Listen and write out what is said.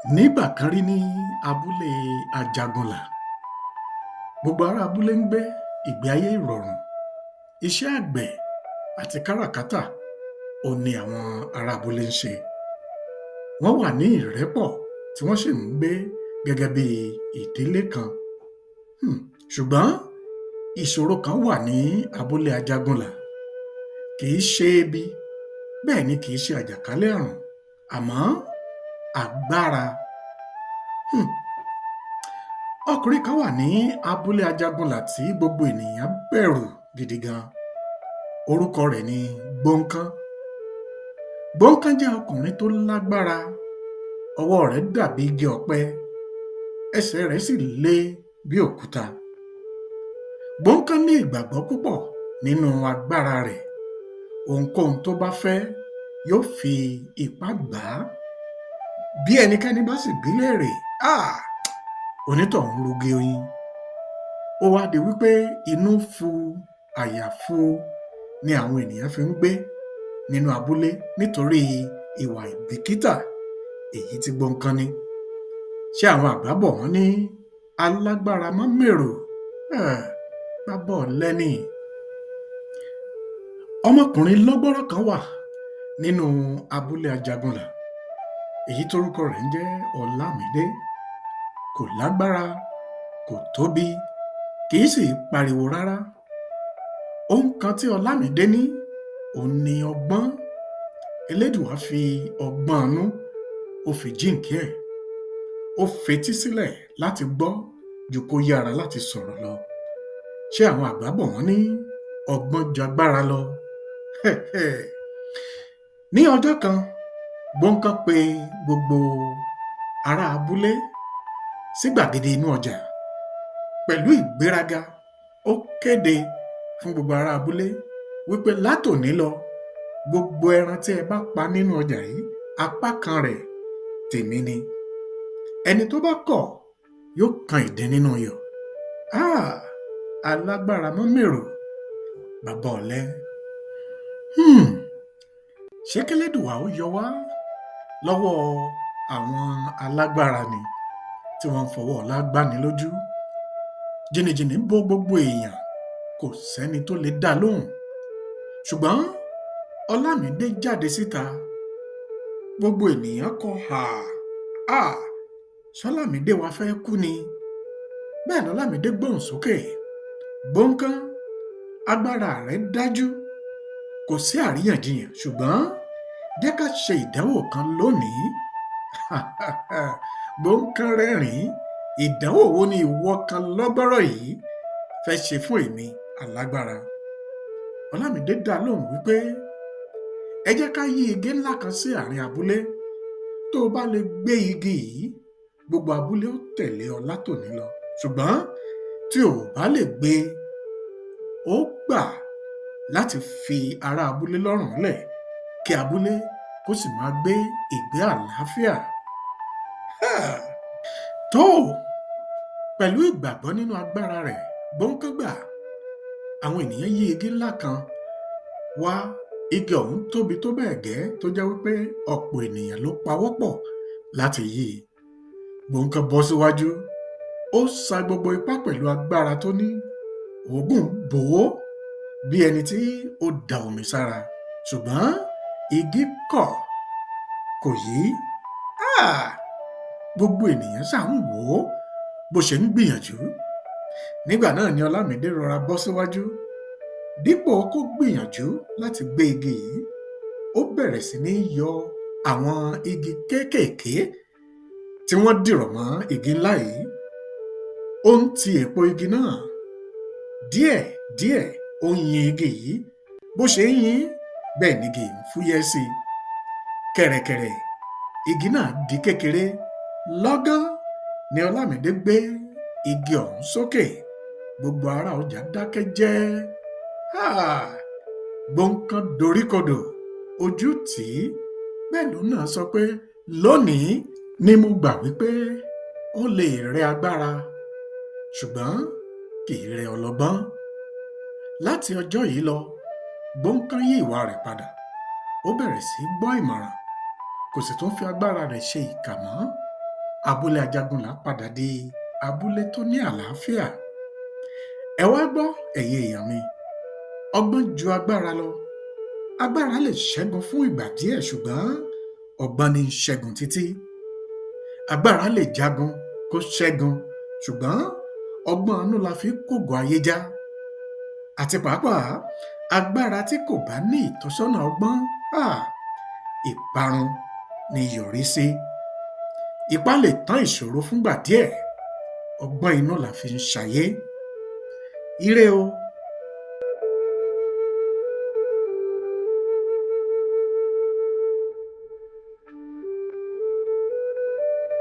Nígbà kan rí ní abúlé Ajagunlà, gbogbo ará abúlé ń gbé ìgbé ayé ìrọ̀rùn. Iṣẹ́ àgbẹ̀ àti káràkátà òhun ni àwọn ará abúlé ń ṣe. Wọ́n wà ní ìrẹ́pọ̀ tí wọ́n sì ń gbé gẹ́gẹ́ bí ìdílé kan. Ṣùgbọ́n ìṣòro kan wà ní abúlé Ajagunlà. Kìí ṣe ebi, bẹ́ẹ̀ ni kìí ṣe àjàkálẹ̀ àrùn, àmọ́ agbára. um Ọkùnrin kan wà ní abúlé Ajagunlà tí gbogbo ènìyàn bẹ̀rù gidi gan. Orúkọ rẹ̀ ni Gbóǹkan. Gbóǹkan jẹ́ ọkùnrin tó lágbára, ọwọ́ rẹ̀ dàbí igi ọ̀pẹ, ẹsẹ̀ rẹ̀ sì le bí òkúta. Gbóǹkan ní ìgbàgbọ́ púpọ̀ nínú agbára rẹ̀. Ohunkóhun tó bá fẹ́, yóò fi ipá gbà á. Bí ẹnikẹ́ni bá sì bí léèrè, onítọ̀hún rugi oyin. Ó wá di wípé inú fu àyà fu ni àwọn ènìyàn fi ń gbé nínú abúlé nítorí ìwà àìbìkítà èyí tí Gbóǹkan ní. Ṣé àwọn àgbà bọ̀ wọ́n ní alágbára má mèrò, bàbá ọ̀lẹ ni. Ọmọkùnrin lọ́gbọ́rọ́ kan wà nínú abúlé Ajagunlà, èyí tórúkọ rẹ̀ ń jẹ́ Ọlámidé. Kò lágbára, kò tóbi, kìí sì pariwo rárá. Ohun kan tí Ọlámidé ní òhun ni ọgbọ́n. Elédùà fi ọgbọ́n inú ó fi jíǹkí ẹ̀. Ó fetí sílẹ̀ láti gbọ́ ju kó yára láti sọ̀rọ̀ lọ. Ṣé àwọn àgbà bọ̀ wọ́n ní ọgbọ́n jagbára lọ? Ní ọjọ́ kan, Gbóǹkan pe gbogbo ará abúlé sí gbàgede inú ọjà. Pẹ̀lú ìgbéraga, ó kéde fún gbogbo ará abúlé wípé látòní lọ, gbogbo ẹran tí ẹ bá pa nínú ọjà yìí, apá kan rẹ̀ tèmi ni. Ẹni tó bá kọ̀ yóò kan ìdin nínú iyọ̀. Alágbára má mèrò, bàbá ọ̀lẹ. um Ṣé kélédùà ó yọ wá lọ́wọ́ àwọn alágbára ni tí wọ́n ń fọwọ́ ọlá gbáni lójú? Jìnnìjìnnì bo gbogbo èèyàn, kò sẹ́ni tó lè dá a lóhùn. Ṣùgbọ́n Ọlámidé jáde síta, gbogbo ènìyàn kọ hàà. Ṣọ́lámidé wá fẹ́ kú ni? Bẹ́ẹ̀ lọlámidé gbóhùn sókè. Gbóǹkan, agbára rẹ dájú, kò sí àríyànjiyàn, ṣùgbọ́n jẹ́ ká ṣe ìdánwò kan lónìí. Gbóǹkan rẹ́rìn-ín. Ìdánwò wo ni ìwọ kan lọ́gbọ́rọ̀ yìí fẹ́ ṣe fún èmi alágbára? Ọlámidé dá a lóhùn wípé ẹ jẹ́ ká yí igi ńlá kan sí àárín abúlé. Tó o bá lè gbé igi yìí, gbogbo abúlé ó tẹ̀lé ọ látòní lọ. Ṣùgbọ́n tí o ò bá lè gbé e, ó gbà láti fi ará abúlé lọ́rùn lẹ̀ kí abúlé kó sì máa gbé ìgbé àlàáfíà. Tóò, pẹ̀lú ìgbàgbọ́ nínú agbára rẹ̀, Gbóǹkan gbà. Àwọn ènìyàn yí igi ńlá kan wá. Igi ọ̀hún tóbi tó bẹ́ẹ̀ gẹ́ tó jẹ́ wípé ọ̀pọ̀ ènìyàn ló pawọ́pọ̀ láti yí i. Gbóǹkan bọ́ síwájú, ó sa gbogbo ipá pẹ̀lú agbára tó ní. Òógùn bò ó bí ẹni tí ó da omi sára. Ṣùgbọ́n igi kọ̀, kò yí. Gbogbo ènìyàn ṣáà ń wò ó bó ṣe ń gbìyànjú. Nígbà náà ni Ọlámidé rọra bọ́ síwájú. Dípò kó gbìyànjú láti gbé igi yìí, ó bẹ̀rẹ̀ sí ní yọ àwọn igi kéékèèké tí wọ́n dìrọ̀ mọ́ igi ńlá yìí. Ó ń ti èpo igi náà. Díẹ̀ díẹ̀ ó ń yin igi yìí. Bó ṣe ń yín, bẹ́ẹ̀ nigi yìí ń fúyẹ́ sí i. Kẹ̀rẹ̀kẹ̀rẹ̀, igi náà di kékeré. Lọ́gán ni Ọlámidé gbé igi ọ̀hún sókè. Gbogbo ará ọjà dákẹ́ jẹ́. Gbóǹkan doríkodò, ojú tì í. Bẹ́ẹ̀ lòun náà sọ pé lónìí ni mo gbà wípé ó lè rẹ agbára, ṣùgbọ́n kìí rẹ ọlọ́gbọ́n. Láti ọjọ́ yìí lọ, Gbóǹkan yí ìwà rẹ̀ padà. Ó bẹ̀rẹ̀ sí í gbọ́ ìmọ̀ràn, kò sì tún fi agbára rẹ̀ ṣe ìkà mọ́. Abúlé Ajagunlà padà di abúlé tó ní àlàáfíà. Ẹ wá gbọ́, ẹ̀yin èèyàn mi, ọgbọ́n ju agbára lọ. Agbára lè ṣẹ́gun fún ìgbà díẹ̀, ṣùgbọ́n ọgbọ́n ní í ṣẹ́gun títí. Agbára lè jagun kó ṣẹ́gun, ṣùgbọ́n ọgbọ́n inú la fi kógo ayé já. Àti pàápàá, agbára tí kò bá ní ìtọ́sọ́nà ọgbọ́n, ìparun ni yọrí sí. Ipá lè tán ìṣòro fúngbà díẹ̀, ọgbọ́n inú la fi ń ṣayé. Ire o.